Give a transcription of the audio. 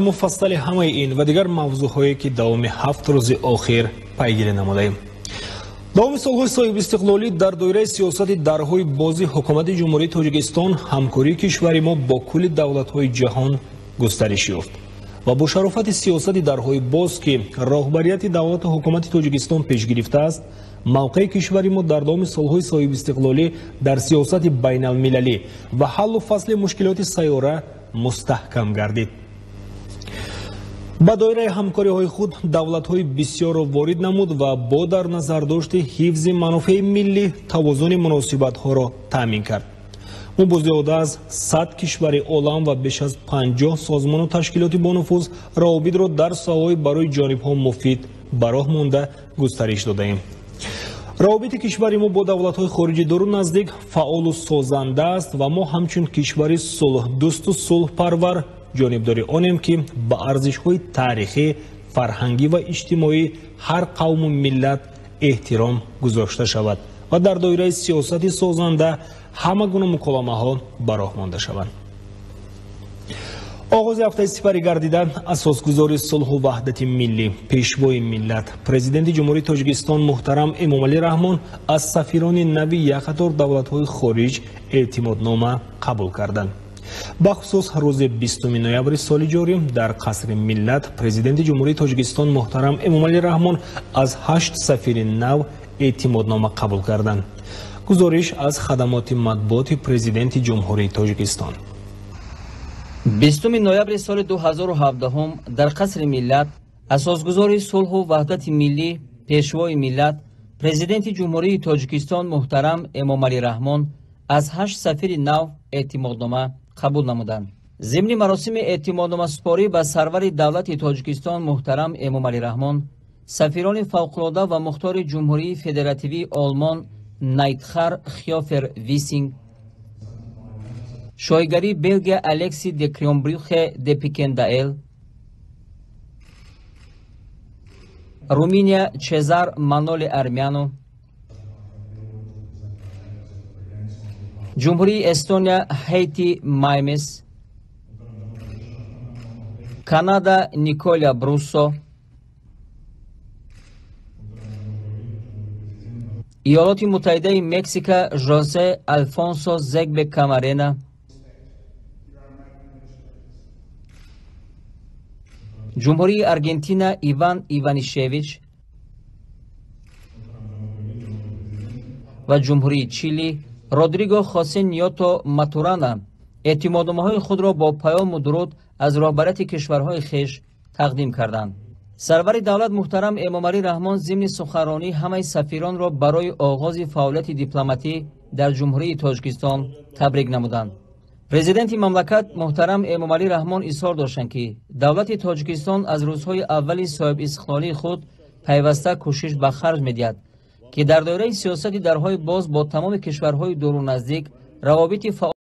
Муфассали ҳамаи ин ва дигар мавзӯъҳое, ки давоми 7 рӯзи охир пайгирӣ намудаем. Давоми солҳои соҳибистиқлолӣ дар доираи сиёсати дарҳои бози ҳукумати Ҷумҳурии Тоҷикистон ҳамкории кишвари мо бо кулли давлатҳои ҷаҳон густариш ёфт ва бо шарофати сиёсати дарҳои боз, ки роҳбарияти давлату ҳукумати Тоҷикистон пеш гирифтааст, мавқеи кишвари мо дар давоми солҳои соҳибистиқлолӣ дар сиёсати байналмилалӣ ва ҳаллу фасли мушкилоти сайёра мустаҳкам гардид. Ба доираи ҳамкориҳои худ давлатҳои бисёрро ворид намуд ва бо дар назардошти ҳифзи манофеи миллӣ тавозуни муносибатҳоро таъмин кард. Мо бо зиёда аз 100 кишвари олам ва беш аз 50 созмону ташкилоти бонуфуз равобитро дар соҳаҳои барои ҷонибҳо муфид ба роҳ монда густариш додаем. Равобити кишвари мо бо давлатҳои хориҷи дуру наздик фаъолу созанда аст ва мо ҳамчун кишвари сулҳдӯсту сулҳпарвар ҷонибдори онем, ки ба арзишҳои таърихӣ, фарҳангӣ ва иҷтимоӣ ҳар қавму миллат эҳтиром гузошта шавад ва дар доираи сиёсати созанда ҳама гуна муколамаҳо ба роҳ монда шаванд. Оғози ҳафтаи сипарӣ гардида асосгузори сулҳу ваҳдати миллӣ, пешвои миллат, Президенти Ҷумҳурии Тоҷикистон муҳтарам Эмомалӣ Раҳмон аз сафирони нави як қатор давлатҳои хориҷ эътимоднома қабул карданд. Бахусус рӯзи 20 ноябри соли ҷорӣ дар Қасри миллат Президенти Ҷумҳурии Тоҷикистон муҳтарам Эмомалӣ Раҳмон аз 8 сафири нав эътимоднома қабул карданд. Гузориш аз хадамоти матбуоти Президенти Ҷумҳурии Тоҷикистон. 20 ноябри соли 2017 дар Қасри миллат асосгузори сулҳу ваҳдати миллӣ, пешвои миллат, Президенти Ҷумҳурии Тоҷикистон муҳтарам Эмомалӣ Раҳмон аз 8 сафири нав эътимоднома қабул намуданд. Зимни маросими эътимодномасупорӣ ба сарвари давлати Тоҷикистон муҳтарам Эмомалӣ Раҳмон сафирони фавқулода ва мухтори Ҷумҳурии Федеративии Олмон Найтхар Хёфер Висинг, шоҳигарии Белгия Алекси де Крембрюхе де Пикендаэл, Руминия Чезар Маноли Армяно, Ҷумҳурии Эстония Ҳейти Маймес, Канада Николя Бруссо, Иёлоти Муттаҳидаи Мексика Жозе Алфонсо Зегбе Камарена, Ҷумҳурии Аргентина Иван Иванишевич ва Ҷумҳурии Чили Родриго Хосе Ниото Матурана эътимодномаҳои худро бо паёму дуруд аз роҳбарияти кишварҳои хеш тақдим карданд. Сарвари давлат муҳтарам Эмомалӣ Раҳмон зимни суханронӣ ҳамаи сафиронро барои оғози фаъолияти дипломатӣ дар Ҷумҳурии Тоҷикистон табрик намуданд. Президенти мамлакат муҳтарам Эмомалӣ Раҳмон изҳор доштанд, ки давлати Тоҷикистон аз рӯзҳои аввали соҳибистиқлолии худ пайваста кӯшиш ба харҷ медиҳад, ки дар доираи сиёсати дарҳои боз бо тамоми кишварҳои дуру наздик равобити фаъол